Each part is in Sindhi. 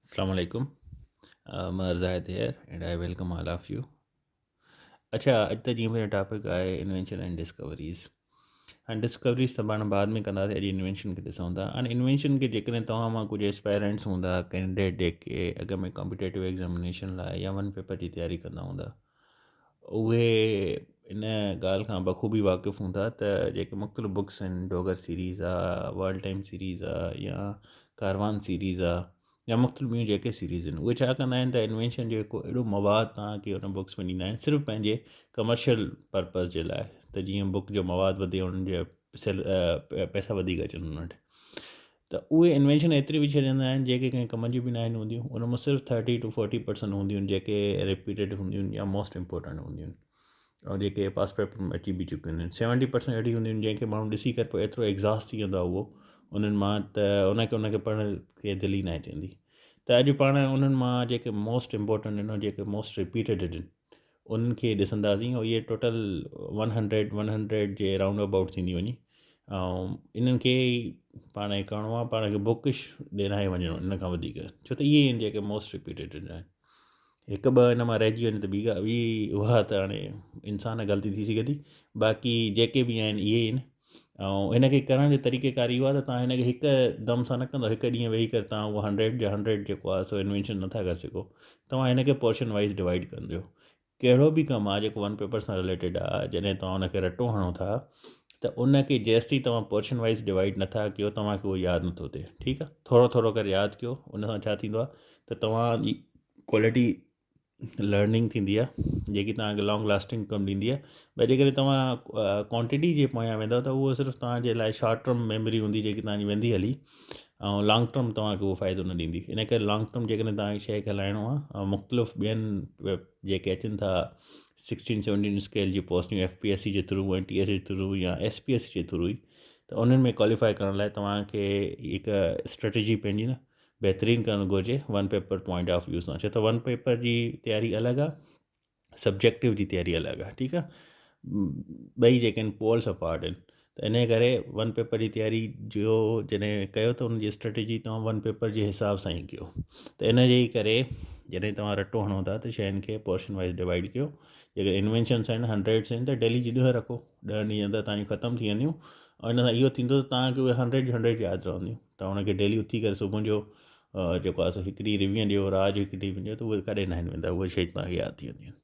Assalamu alaikum. Mazhar Zahid here and I welcome all of you. اڇا اڄ ته جيئن پنهنجو ٽاپڪ آهي انوينشن اينڊ ڊسڪوريز هاڻي ڊسڪوريز ته پاڻ بعد ۾ ڪنداسين اڄ انوينشن کي ڏسون ٿا هاڻي انوينشن کي جيڪڏهن توهان مان ڪجهه اسپائرنٽس هوندا ڪينڊيڊيٽ جيڪي اڳ ۾ ڪمپيٽيٽو ايگزامينيشن لاء يا ون پيپر جي تياري ڪندا هوندا اهي ان ڳالهه کان بخوبي واقف هوندا ته جيڪي مختلف بڪس آهن ڊوگر سيريز آ ورلڊ ٽائيم سيريز آ يا ڪاروان سيريز آ يا مختلف ٻيون جيڪي سيريز آهن اهي ڇا ڪندا آهن ته انوينشن جو هڪ اهڙو مواد توهان کي ان بڪس ۾ ڏيندا آهن صرف پنهنجي ڪمرشل پرپز جي لاء ته جيئن بڪ جو مواد وڌي انهن جي سيل پئسا وڌيڪ اچن انهن وٽ ته اهي انوينشن ايتري به ڇڏيندا آهن جيڪي ڪنهن ڪم جون به ناهن هونديون ان مان صرف ٿرٽي ٽو فورٽي پرسنٽ هونديون آهن جيڪي رپيٽيڊ هونديون آهن يا موسٽ امپورٽنٽ هونديون آهن ۽ جيڪي پاس پيپر ۾ اچي به چڪيون هونديون آهن سيونٽي پرسنٽ اهڙي هونديون آهن جنهن کي ماڻهو ڏسي ڪري پوء ايترو ايگزاسٽ ٿي ويندو آهي اهو انهن مان ته انکي پڙهڻ کي دل ئي ناهي چوندي ته اڄ پاڻ انهن مان جيڪي موسٽ امپورٽنٽ آهن جيڪي موسٽ رپيٽيڊ آهن انهن کي ڏسنداسين ۽ اهي total one hundred one hundred جي رائونڊ ابائوٽ ٿيندي وڃي ۽ انهن کي ئي پاڻ کي ڪرڻو آهي پاڻ کي بڪش ڏي ناهي وڃڻو ان کان وڌيڪ ڇو ته اهي آهن جيڪي موسٽ رپيٽيڊ آهن هڪ ٻه ان مان رهجي وڃي ته ٻي ڳالهه ٻي اها ته هاڻي انسان غلطي ٿي سگهي ٿي باقي جيڪي به آهن اهي آهن ۽ هن کي ڪرڻ جو طريقه ڪار اهو آهي ته توهان هن کي هڪ دم سان نه ڪندو هڪ ڏينهن ويهي ڪري توهان اهو هنڊريڊ جا هنڊريڊ جيڪو آهي سو انوينشن نٿا ڪري سگهو توهان هن کي پورشن وائز ڊوائيڊ ڪندو ڪهڙو به ڪم آهي جيڪو ون پيپر سان رليٽيڊ آهي جڏهن توهان ان کي رٽو هڻو ٿا ته ان کي جيستائين توهان پورشن وائز ڊوائيڊ نٿا ڪيو توهان کي اهو ياد نٿو ٿئي ٺيڪ آهي ٿورو ٿورو ڪري ياد ڪيو ان سان ڇا ٿيندو آهي ته توهان جي ڪوالٽي لرننگ ٿيندي آهي جيڪي توهان کي لانگ لاسٽنگ ڪم ڏيندي آهي ڀئي جيڪڏهن توهان ڪوانٽٽي جي پويان ويندو ته اهو صرف توهان جي لاء شارٽ ٽرم ميموري هوندي جيڪي توهان جي ويندي هلي ۽ لانگ ٽرم توهان کي اهو فائدو نه ڏيندي ان ڪري لانگ ٽرم جيڪڏهن توهان کي شيء کي هلائڻو آهي ۽ مختلف ٻين جيڪي اچن ٿا سڪسٽين سيونٽين اسڪيل جي پوسٽيون ايف پي ايس سي جي ٿرو ۽ ٽي ايس جي ٿرو يا ايس پي ايس سي جي ٿرو ئي ته انهن ۾ ڪواليفائي ڪرڻ لاء توهان کي هڪ اسٽريٽجي پنهنجي نه بهترين ڪرڻ گهرجي one paper point of view سان ڇو ته ون پيپر جي تياري الڳ آهي سبجيڪٽو جي تياري الڳ آهي ٺيڪ آهي ٻئي جيڪي آهن پولس اپارٽ آهن ته ان ڪري ون پيپر جي تياري جو جڏهن ڪيو ته ان جي اسٽريٽجي توهان ون پيپر جي حساب سان ئي ڪيو ته ان جي ڪري جڏهن توهان رٽو هڻو ٿا ته شين کي پورشن وائز ڊوائيڊ ڪيو جيڪڏهن انوينشنس آهن هنڊريڊس آهن ته ڊيلي جي ڏهه رکو ڏهه ڏينهن اندر توهان جون ختم ٿي وينديون ۽ ان سان اهو ٿيندو ته توهان کي اهي هنڊريڊ جون هنڊريڊ ياد رهنديون ته ان کي ڊيلي اٿي ڪري صبح جو جيڪو آهي سو هڪڙي ريويئن ڏيو رات جو هڪ ريويئن ڏيو ته اهي ڪڏهن ناهن ويندا اهي شيء توهان کي ياد ٿي وينديون آهن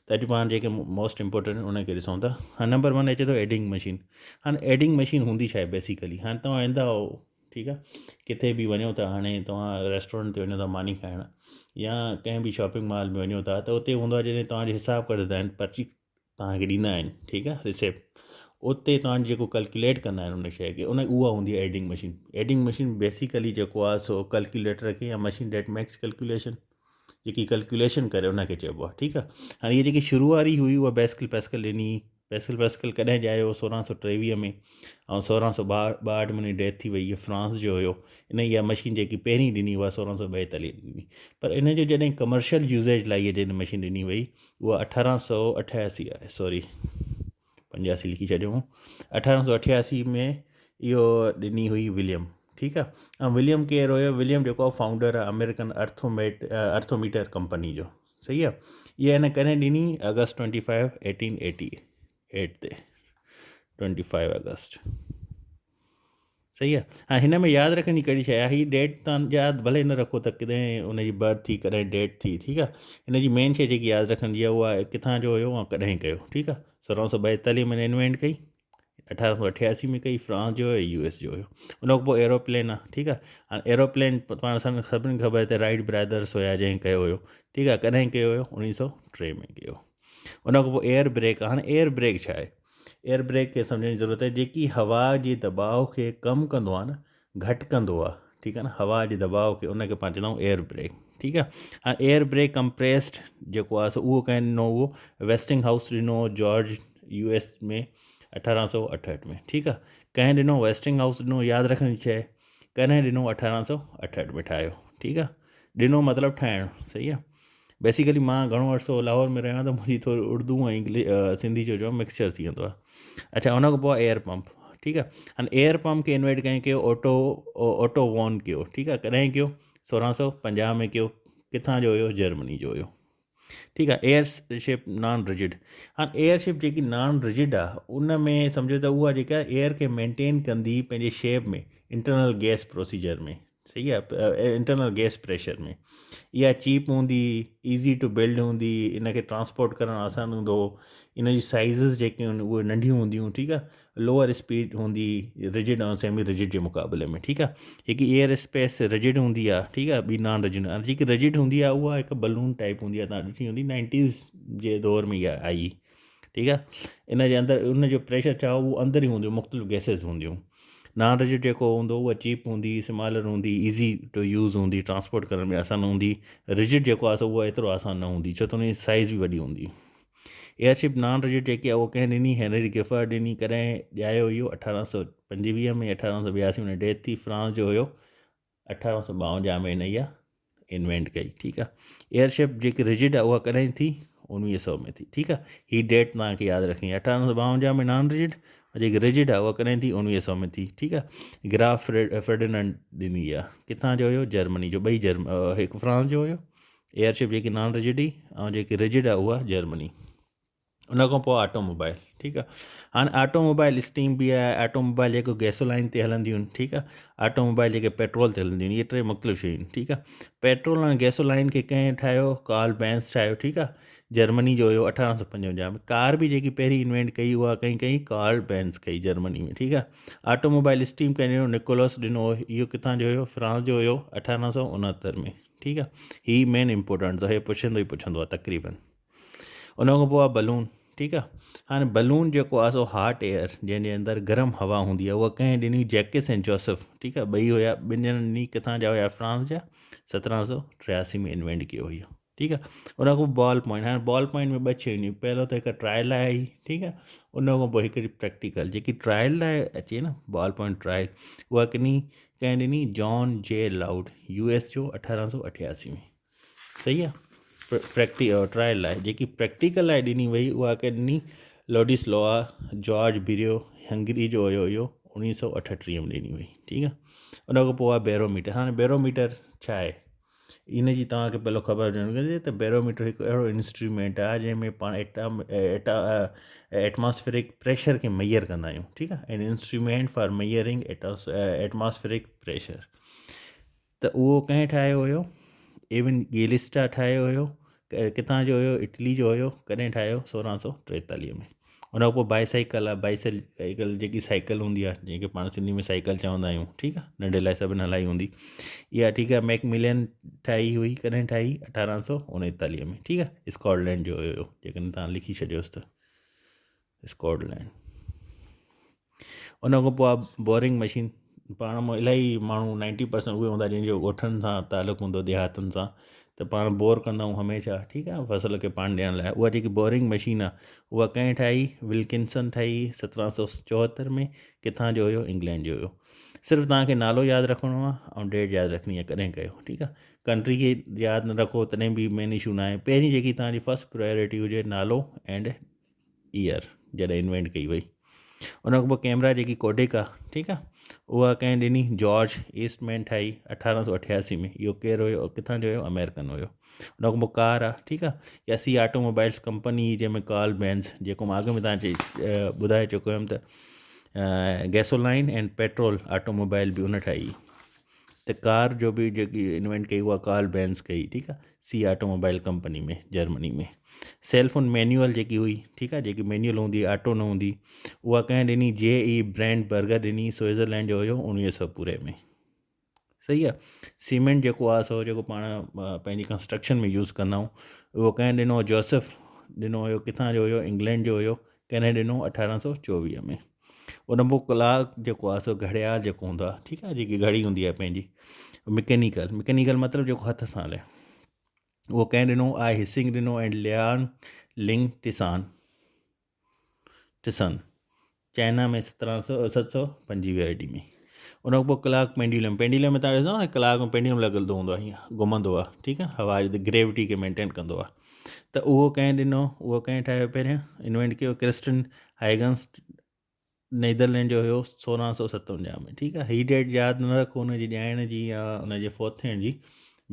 ته اڄ پاڻ جيڪي موسٽ امپورٽنٽ ان کي ڏسون ٿا هاڻي نمبر ون اچي ٿو ايڊنگ مشين هاڻي ايڊنگ مشين هوندي ڇا آهي بيسيڪلي هاڻي توهان ايندا آهو ٺيڪ آهي ڪٿي به وڃو ٿا هاڻي توهان ريسٽورنٽ تي وڃو ٿا ماني کائڻ يا ڪنهن به شاپنگ مال ۾ وڃو ٿا ته اتي هوندو آهي جڏهن توهان جو حساب ڪڍندا آهن پرچي توهان کي ڏيندا آهن ٺيڪ آهي رسيپٽ اتي توهان جيڪو ڪلڪيوليٽ ڪندا آهن ان شيء کي ان اها هوندي آهي adding machine adding machine basically جيڪو آهي سو ڪلڪيوليٽر کي يا مشين ڊيٽ ميڪس ڪلڪيوليشن جيڪي ڪلڪيوليشن ڪري ان کي چئبو آهي ٺيڪ آهي هاڻي هيء جيڪي شروع واري هئي اها بيسڪل پيسڪل ڏني پيسڪل پيسڪل ڪڏهن ڄايو 1623 ۾ ۽ 1662 ۾ ڊيٿ ٿي وئي فرانس جو هيو ان اها مشين جيڪي پهرين ڏني اها 1642 ڏني پر ان جو جڏهن ڪمرشل يوزيج لاء هيء جڏهن مشين ڏني وئي اها 1888 آهي سوري 85 لکي ڇڏيو هو 1888 ۾ اهو ڏني هئي وليم ٺيڪ آهي ۽ وليم ڪير هيو وليم جيڪو فائونڊر آهي آمريڪن ارٿوميٽ ارٿوميٽر ڪمپني جو صحيح آهي اها هن ڪڏهن ڏني آگسٽ 25 1888 تي 25 آگسٽ صحيح آ هاڻي هن ۾ ياد رکڻ جي ڪهڙي شيء آهي هي ڊيٽ تان ياد ڀلي نه رکو ته ڪڏهن ان جي برٿ ٿي ڪڏهن ڊيٽ ٿي ٺيڪ آ هن جي مين شيء جيڪي ياد رکڻ جي آهي اها ڪٿان جو هيو ۽ ڪڏهن ڪيو ٺيڪ آ 1642 ۾ انوينٽ ڪئي 1888 ۾ ڪئي فرانس جو هيو يو ايس جو هيو ان کان پوء ايروپلين آ ٺيڪ آ هاڻي ايروپلين پاڻ سان سڀني کي خبر ته رائٽ برادرس هيا جنهن ڪيو هيو ٺيڪ آ ڪڏهن ڪيو هيو 1903 ۾ ڪيو ان کان پوء ايئر بريڪ هاڻي ايئر بريڪ ڇا آهي ايئر بريڪ کي سمجهڻ جي ضرورت آهي جيڪي هوا جي دٻاء کي ڪم ڪندو آهي نه گهٽ ڪندو آهي ٺيڪ آهي نه هوا جي دٻاء کي ان کي پاڻ چوندا آهيون ايئر بريڪ ٺيڪ آهي هاڻي ايئر بريڪ ڪمپريسڊ جيڪو آهي سو اهو ڪنهن ڏنو اهو ويسٽنگ هائوس ڏنو جارج يو ايس ۾ 1868 ۾ ٺيڪ آهي ڪنهن ڏنو ويسٽنگ هائوس ڏنو ياد رکڻ جي شيء ڪڏهن ڏنو 1868 ۾ ٺاهيو ٺيڪ آهي ڏنو مطلب ٺاهڻ صحيح آهي بيسيڪلي مان گهڻو عرصو لاهور ۾ رهيو آهيان ته منهنجي ٿوري اردو ۽ انگلش سنڌي جو جو مڪسچر ٿي ويندو آهي اڇا ان کان پوء ايئر پمپ ٺيڪ آهي هاڻي ايئر پمپ کي انوائٽ ڪنهن ڪيو آٽو آٽو وون ڪيو ٺيڪ آهي ڪڏهن ڪيو 1650 ۾ ڪيو. ڪٿان جو هيو؟ جرمني جو هيو. ٺيڪ آ. ايئر شپ نان رجڊ، هاڻ ايئر شپ جيڪي نان رجڊ آ ان ۾ سمجهو ته اها جيڪا ايئر کي مينٽين ڪندي پنهنجي شيپ ۾ انٽرنل گيس پروسيجر ۾، صحيح آ، انٽرنل گيس پريشر ۾. اها چيپ هوندي، ايزي ٽو بلڊ هوندي، ان کي ٽرانسپورٽ ڪرڻ آسان هوندو، ان جي سائيزز جيڪي آهن اهي ننڍيون هونديون، ٺيڪ آ، لوئر اسپيڊ هوندي رجڊ ۽ سيمي رجڊ جي مقابلي ۾، ٺيڪ آ. هڪ ايئر اسپيس رجڊ هوندي آ، ٺيڪ آ، ٻي نان رجڊ. هاڻي جيڪي رجڊ هوندي آ اها هڪ بلون ٽائپ هوندي آ، تان ڏٺي هوندي نائنٽيز جي دور ۾ اها آئي، ٺيڪ آ. ان جي اندر ان جو پريشر ڇا هو اندر ئي هوندو، مختلف گيسز هونديون. نان رجڊ جيڪو هوندو اها چيپ هوندي، سمالر هوندي، ايزي ٽو يوز هوندي، ٽرانسپورٽ ڪرڻ ۾ آسان هوندي. رجڊ جيڪو آ سو اها ايترو آسان نه هوندي ڇو ته ان جي سائز به وڏي هوندي. ايئر شپ نان رجڊ جيڪي اهو ڪنهن ڏني؟ هينري گفرڊ ڏني. ڪڏهن ڄايو اهو؟ 1825 ۾، 1882 ۾ ڊيٿ ٿي. فرانس جو هيو. 1852 ۾ هن اها انوينٽ ڪئي. ٺيڪ آهي. ايئر شپ جيڪي رجڊ آهي اها ڪڏهن ٿي؟ 1900 ۾ ٿي. ٺيڪ آهي. هي ڊيٽ توهان کي ياد رکڻي آهي. 1852 ۾ نان رجڊ، جيڪي رجڊ آهي اها ڪڏهن ٿي؟ 1900 ۾ ٿي. ٺيڪ آهي. گراف فرڊننڊ ڏني آهي. ڪٿان جو هيو؟ جرمني جو. ٻئي جرم، هڪ فرانس جو هيو ايئرشپ جيڪي نان رجڊ هئي ۽ جيڪي رجڊ آهي اها جرمني. ان کان پوء آٽو موبائل، ٺيڪ آهي. هاڻي آٽو موبائل اسٽيم به آهي، آٽو موبائل جيڪو گيسولائن تي هلنديون آهن، ٺيڪ آهي، آٽو موبائل جيڪي پيٽرول تي هلنديون آهن، اهي ٽي مختلف شيون آهن، ٺيڪ آهي. پيٽرول ۽ گيسولائن کي ڪنهن ٺاهيو؟ ڪارل بينز ٺاهيو، ٺيڪ آهي، جرمني جو هيو 1855 ۾. ڪار به جيڪي پهرين انوينٽ ڪئي اها ڪنهن ڪئي؟ ڪارل بينز ڪئي جرمني ۾، ٺيڪ آهي. آٽو موبائل اسٽيم ڪنهن ڏنو؟ نڪولس ڏنو. اهو ڪٿان جو هيو؟ فرانس جو هيو 1869 ۾. ٺيڪ آ. هي مين امپورٽنٽ اٿو، هي پڇندو ئي پڇندو آ تقريبن. ان کان پوء آ بلون، ٺيڪ آ. هاڻي بلون جيڪو آ سو هاٽ ايئر جنهن جي اندر گرم هوا هوندي آ اها ڪنهن ڏني؟ جيڪس ۽ جوسف، ٺيڪ آ، ٻئي هيا، ٻن ڄڻن ڏني. ڪٿان جا هيا؟ فرانس جا. 1783 ۾ انوينٽ ڪيو هيو، ٺيڪ آ. ان کان پوء بال پوائنٽ، هاڻي بال پوائنٽ ۾ ٻه شيون اينديون، پهريون ته هڪ ٽرائل لاء آئي، ٺيڪ آ، ان کان پوء هڪڙي پريڪٽيڪل. جيڪي ٽرائل لاء اچي نه بال پوائنٽ ٽرائل، اها ڪني ڪنهن ڏني؟ John J Loud, U S جو، 1888 ۾. صحيح آ. پريڪٽي ٽرائل لاء جيڪي پريڪٽيڪل لاء ڏني وئي اها ڪنهن ڏني؟ لوڊيسلوا جارج بريو، هنگري جو هيو اهو، 1938 ۾ ڏني وئي. ٺيڪ آ. ان کان پوء آ بيروميٽر. هاڻي بيروميٽر ڇا آهي ان جي توهان کي پهلو خبر هجڻ گهرجي ته بيروميٽر هڪ اهڙو انسٽرومينٽ آهي جنهن ۾ پاڻ ايٽماسفيرڪ پريشر کي ميئر ڪندا آهيون. ٺيڪ آهي. An instrument for measuring atmospheric pressure. ته اهو ڪنهن ٺاهيو هيو؟ ايون گيلسٽا ٺاهيو هيو. ڪٿان جو هيو؟ اٽلي جو هيو. ڪڏهن ٺاهيو؟ 1643 ۾. ان کان پوء بائي سائيڪل آهي، بائي سائيڪل جيڪي سائيڪل هوندي آهي جنهن کي پاڻ سنڌي ۾ سائيڪل چوندا آهيون، ٺيڪ آهي، ننڍي لاء سڀني هلائي هوندي اها، ٺيڪ آهي. ميڪ ملين ٺاهي هئي، ڪڏهن ٺاهي؟ 1839 ۾، ٺيڪ آهي. اسڪاٽلينڊ جو هيو، جيڪڏهن تان لکي ڇڏيوس ته اسڪاٽلينڊ. ان کان پوء آهي بورنگ مشين. پاڻ مان الاهي ماڻهو نائنٽي پرسنٽ اهي هوندا جن جو ڳوٺن سان تعلق هوندو، ديهاتن سان، ته پاڻ بور ڪندا آهيون هميشه، ٺيڪ آهي، فصل کي پاڻي ڏيڻ لاء. اها جيڪي بورنگ مشين آهي اها ڪنهن ٺاهي؟ ولڪنسن ٺاهي 1774 ۾. ڪٿان جو هيو؟ انگلينڊ جو هيو. صرف توهان کي نالو ياد رکڻو آهي ۽ ڊيٽ ياد رکڻي آهي ڪڏهن ڪيو، ٺيڪ آهي. ڪنٽري کي ياد نه رکو تڏهن به مين اشو نه آهي. پهرين جيڪي توهان جي فرسٽ پرائرٽي هجي نالو اينڊ ايئر جڏهن انوينٽ ڪئي وئي. ان کان پوء ڪيمرا جيڪي ڪوڊيڪ آ، ٺيڪ آ، اها ڪنهن ڏني؟ جارج ايسٽ مين ٺاهي 1888 ۾. اهو ڪير هيو، ڪٿان جو هيو؟ آمريڪن هيو. ان کان پوء ڪار آ، ٺيڪ آ، يا سي آٽو موبائلس ڪمپني جنهن ۾ ڪارل بينز، جيڪو مان اڳ ۾ توهان کي ٻڌائي چڪو هيم ته گيسولائن اينڊ پيٽرول آٽو موبائل به ان ٺاهي. ته ڪار جو به جيڪي انوينٽ ڪئي اها ڪارل بينز ڪئي، ٺيڪ آ، سي آٽو موبائل ڪمپني ۾ جرمني ۾. سيل فون مينيول جيڪي هئي، ٺيڪ آ، جيڪي مينيول هوندي آٽو نه هوندي، اها ڪنهن ڏني؟ جي اي برانڊ برگر ڏني، سوئزرلينڊ جو هيو، 1900 پوري ۾. صحيح آ. سيمينٽ جيڪو آ سو جيڪو پاڻ پنهنجي ڪنسٽرڪشن ۾ يوز ڪندا آهيون اهو ڪنهن ڏنو؟ جوسف ڏنو هيو. ڪٿان جو هيو؟ انگلينڊ جو هيو. ڪنهن ڏنو؟ 1824 ۾. ان پوء ڪلاڪ جيڪو آهي سو گهڙيال جيڪو هوندو آهي، ٺيڪ آهي، جيڪي گهڙي هوندي آهي پنهنجي مڪينيڪل، مڪينيڪل مطلب جيڪو هٿ سان هلي، اهو ڪنهن ڏنو؟ آء هسنگ ڏنو ۽ ليان لنگ ٽسان، ٽسن، چائنا ۾ 1725 اي ڊي ۾. ان کان پوء ڪلاڪ پينڊيولم، پينڊيولم ۾ تان ڏسندو آهي ڪلاڪ ۾ پينڊيولم لڳل هوندو آهي، هيئن گهمندو آهي، ٺيڪ آهي، هوا جي گريوٽي کي مينٽين ڪندو آهي. ته اهو ڪنهن ڏنو؟ اهو ڪنهن ٺاهيو؟ پهريان انوينٽ ڪيو ڪرسٽن هائگنس نيدرلينڊ جو هيو 1657 ۾ ٺيڪ آهي. هي ڊيٽ ياد نه رکو ان جي ڄائڻ جي يا ان جي فوت ٿيڻ جي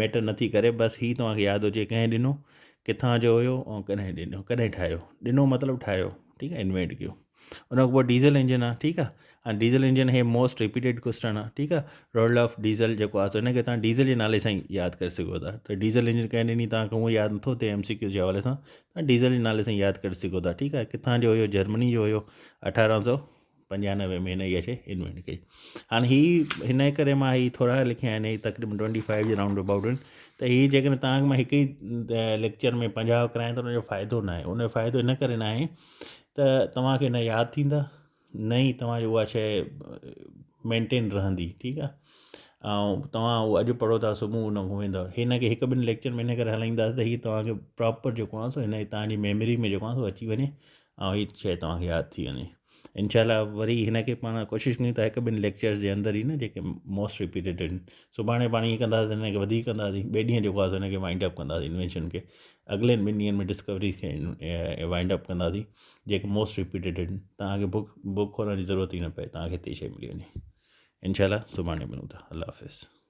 ميٽر نٿي ڪري، بس هي توهان کي ياد هجي ڪنهن ڏنو، ڪٿان جو هيو ۽ ڪڏهن ڏنو، ڪڏهن ٺاهيو، ڏنو مطلب ٺاهيو، ٺيڪ آهي، انوينٽ ڪيو. ان کان پوء ڊيزل انجن آهي، ٺيڪ آهي. هاڻي ڊيزل انجن هي موسٽ رپيٽيڊ ڪوسچن آهي، ٺيڪ آهي. رول آف ڊيزل جيڪو آهي سو هن کي توهان ڊيزل جي نالي سان ئي ياد ڪري سگهو ٿا. ته ڊيزل انجن ڪنهن ڏني توهان کي هونء ياد نٿو ٿئي ايم سي ڪيوز جي حوالي سان، توهان ڊيزل جي نالي سان ياد ڪري سگهو ٿا، ٺيڪ آهي. ڪٿان جو هيو؟ جرمني جو هيو. 1895 ۾ هن اها شيء انوينٽ ڪئي. هاڻي هي هن جي ڪري مان هي ٿورا لکيا آهن، هي تقريبن 25 جي رائونڊ ابائوٽ آهن. ته هي جيڪڏهن توهان کي مان هڪ ئي ليڪچر ۾ 50 ڪرايان ته ان جو فائدو ناهي. ان جو فائدو ان ڪري ناهي ته توهان کي نه ياد ٿيندا نه ئي توهان جي اها شيء مينٽين رهندي، ٺيڪ آهي. ۽ توهان اهو اڄ پڙهو ٿا صبح ان کان ويندو. هن کي هڪ ٻن ليڪچر ۾ ان ڪري هلائينداسين ته هي توهان کي پراپر جيڪو آهي سو هن توهان جي ميموري ۾ جيڪو آهي سو اچي وڃي ۽ هي شيء توهان کي ياد ٿي وڃي. انشاء الله وري هن کي پاڻ ڪوشش ڪيون ٿا هڪ ٻن ليڪچرز جي اندر ئي نه جيڪي موسٽ رپيٽيڊ آهن سڀاڻي پاڻ ائين ڪنداسين هن کي وڌيڪ ڪنداسين ٻئي ڏينهن جيڪو آهي سو هن کي وائنڊ اپ ڪنداسين انوينشن کي اڳلين ٻن ڏينهن ۾ ڊسڪوري کي وائنڊ اپ ڪنداسين جيڪي موسٽ رپيٽيڊ آهن توهان کي بڪ بڪ کولڻ جي ضرورت ئي نه پئي توهان کي هتي شيء ملي وڃي انشاء الله سڀاڻي ملون ٿا الله حافظ.